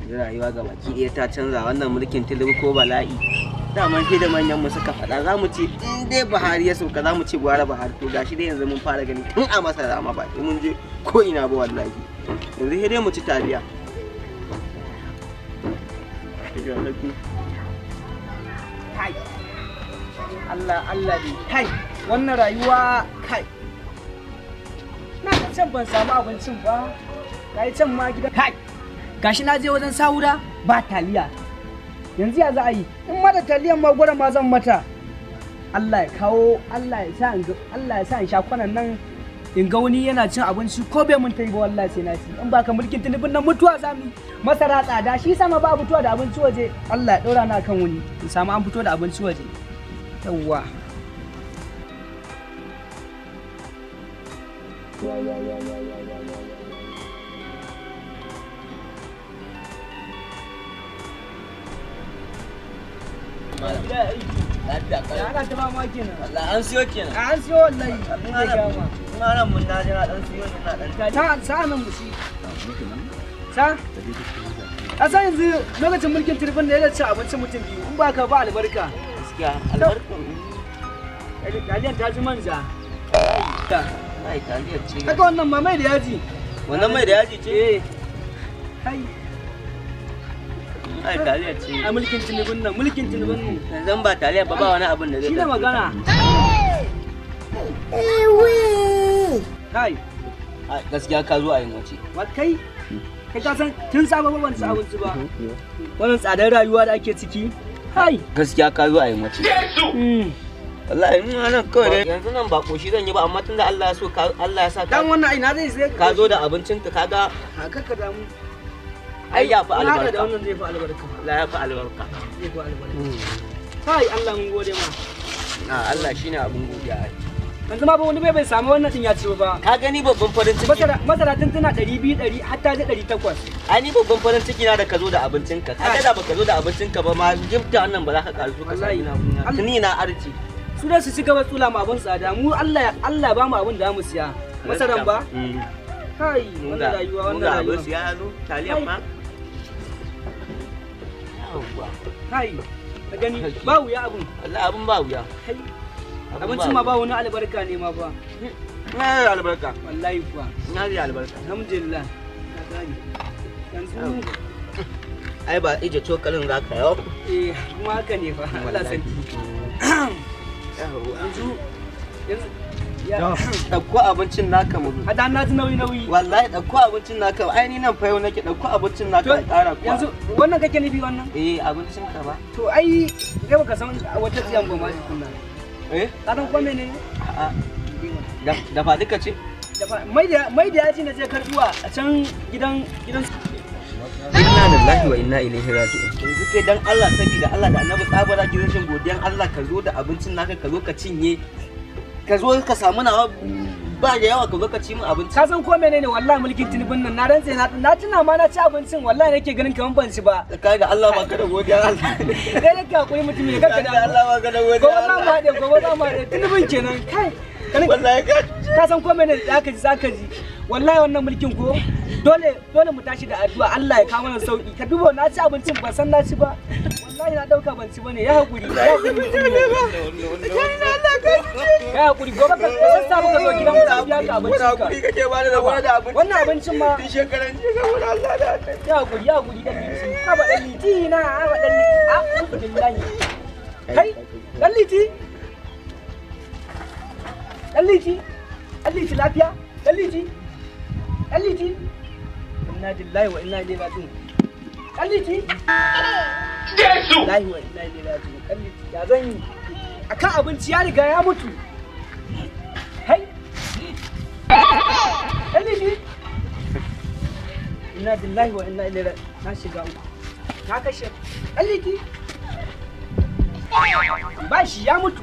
Rayuwa ga baki ɗaya ta canza wannan mulkin Tinubu ko bala'i. Daman sai da manyan mu suka faɗa za mu ce in dai Buhari ya sauka za mu ce gwara Buhari, to gashi dai yanzu mun fara gani tun a masara ma ba sai mun je ko ina ba wallahi. Yanzu sai dai mu ci taliya. Kai. Allah Allah dai. Kai, wannan rayuwa kai. Na ga can ban samu abincin ba. Kai can ma gida. Kai. Gashi na je wajen sahura ba taliya. Yanzu ya za a yi? In ma da taliyan ma gwara ma zan mata. Allah ya kawo, Allah ya sa in ga, Allah ya sa in sha kwanan nan in ga wani yana cin abinci ko bai mun tayi ba wallahi sai na ci. In baka mulkin Tinubun nan mutuwa za mu yi. Masara tsada shi sama ba fitowa da abinci waje. Allah ya ɗora na kan wani in samu an fito da abinci waje. Yawwa. Ana ta fama kenan. Wallahi an siyo kenan. An siyo wallahi. Ina mun na je na dan siyo ne na dan. Ta sa nan mu ci. Sa? A san yanzu lokacin mulkin Tinubu ne ya ci abincin mutum biyu in ba ka ba albarka. Gaskiya albarka. Taliyan ta ji manja. Ai taliyar ce. Haka wannan ma mai da yaji. Wannan mai da yaji ce? Eh. Kai. Ai taliyar ce. A mulkin Tinubun nan, mulkin Tinubun nan. Yanzu ba taliya ba ba wani abin da zai. Shi ne magana. Kai. Gaskiya ka zo a yin wace. Wa kai? Kai ka san tun safe ba ban ci abinci ba. Wannan tsadar rayuwa da ake ciki. Kai. Gaskiya ka zo a yin wace. Wallahi in nan kawai dai yanzu nan ba koshi zan yi ba amma tunda Allah ya so ka Allah ya sa ka Dan wannan ai na zai sai ka zo da abincin ka kaga haka ka damu. Ai ya fi albarka. Da wannan zai fi albarka. Allah ya fi albarka. Zai fi albarka. Kai Allah mun gode ma. A Allah shine abun godiya ai. Yanzu ma ba wani bai samu wannan din ya ci ba. Ka gani babban farin ciki. Masara masara tun tana 200 100 har ta je 800. Ai ni babban farin ciki na da ka zo da abincin ka. Kaga da baka zo da abincin ka ba ma gifta wannan ba za ka karu ka sami na. Tuni na arci. Su da su ci gaba tsula mu abun tsada mu Allah Allah ba mu abun da mu siya. Masaran ba? Kai wannan rayuwa wannan rayuwa. Abin siya ya zo taliyan ma. Yawwa. Kai ka gani ba wuya abun. Wallahi abun ba wuya. Kai abincin ma ba wani albarka ne ma ba. Na yi albarka. Wallahi kuwa. Na yi albarka. Alhamdulillah. Na gane. Yanzu ai ba ije cokalin za ka yau. Eh kuma haka ne fa. Allah sarki. Yanzu yanzu ɗauko abincin naka mu. Hada na ji nauyi nauyi. Wallahi ɗauko abincin naka ai ni nan fa yau nake ɗauko abincin naka in ƙara kuwa. Yanzu wannan kake nufi wannan? Eh abincin ka ba. To ai kai baka san wata tsiyan ba ma tukunna. Eh? Ka san ko menene? A'a. Dafa duka ce? Dafa mai da yaji na je karbuwa a can gidan gidan Inna lillahi wa inna ilaihi raji'un. Yanzu kai dan Allah saboda Allah da Annabi tsabara ki rashin godiyan Allah ka zo da abincin naka ka zo ka cinye. Ka zo ka samu nawa ba da yawa ka zo ka ci min abinci. Ka san ko menene wallahi mulkin Tinubun nan na rantse na tuna ma na ci abincin wallahi nake ganin kaman ban ci ba. Kai ga Allah ba ka da godiya Allah. Dai nake hakuri mutum ne kanka da Allah ba ka da godiya. Gobe za mu haɗe gobe za mu haɗe Tinubun kenan kai. Wallahi ka ka san ko menene zaka ji zaka ji wallahi wannan mulkin ko dole dole mu tashi da addu'a Allah ya kawo mana sauki. Ka duba na ci abincin ban san na ci ba wallahi na dauka ban ci bane. Ya hakuri ya hakuri ya hakuri gobe ka sassa muka zo gidan mu biya ka abincin ka. Hakuri kake ba da wani da abinci wannan abincin ma tun shekaran jiya saboda Allah da ya hakuri ya hakuri dan liti haba dan liti na haba dan liti alhamdulillah kai dan liti dan liti dan liti lafiya dan liti dan liti inna lillahi wa inna ilaihi raji'un. Dan liti Yesu lillahi wa inna ilaihi raji'un. Dan liti ya zan yi akan abinci ya riga ya mutu. Hai dan liti inna lillahi wa inna ilaihi raji'un. Na shiga uku na kashe dan liti ba shi ya mutu.